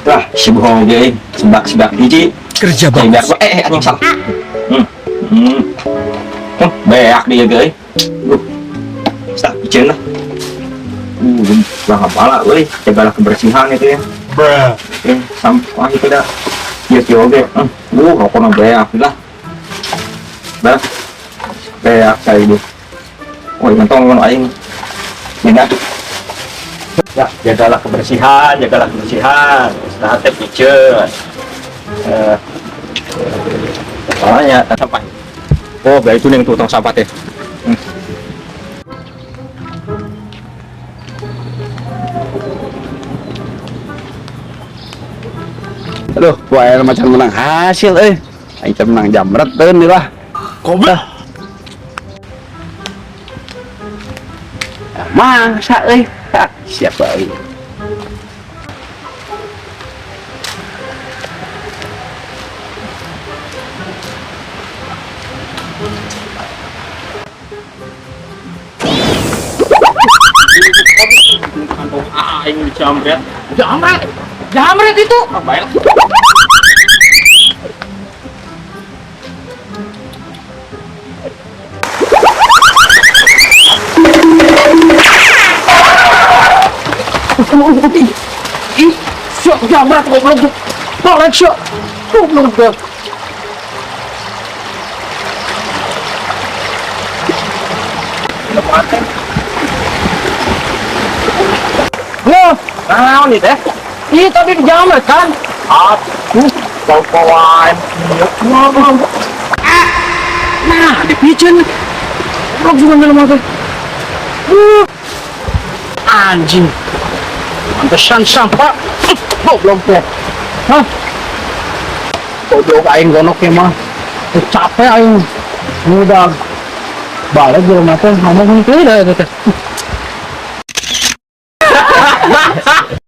Lah, si bohong ge sebak-sebak hiji. Kerja Cai bagus. beak anjing salah. Hmm. Hmm. Beak dia ge. Stop, piceun lah. Lah ngapala euy, jagalah kebersihan itu ya. Bruh. Sampah itu dah. Ieu kieu oge. Rokona beak lah. Dah. Beak cai itu. Oh, mentong ngono aing. Beda. Ya, jagalah kebersihan, jagalah kebersihan. Istirahat teh piceun. Soalnya sampah. Oh, beak itu neng tuh tong sampah teh. Aduh, wae macam menang hasil euy. Aing teh menang jamret teu nih lah. Goblok. Mangsa euy. Ha, siapa euy? Kantong aing dijamret. Jamret. Jamret itu. Ah, baik. Ih, syok jamret goblok. Tolek syok. Goblok deh. Loh, Naon ieu teh? ih tadi dijamret kan? Aduh, bau-bauan. Nah, dipicin. Goblok juga minum apa? Anjing. Pantesan sampah. Goblok teh. Hah? Goblok aing gonok ya mah. Capek aing. Udah balik di rumah teh ngomong gitu dah teh.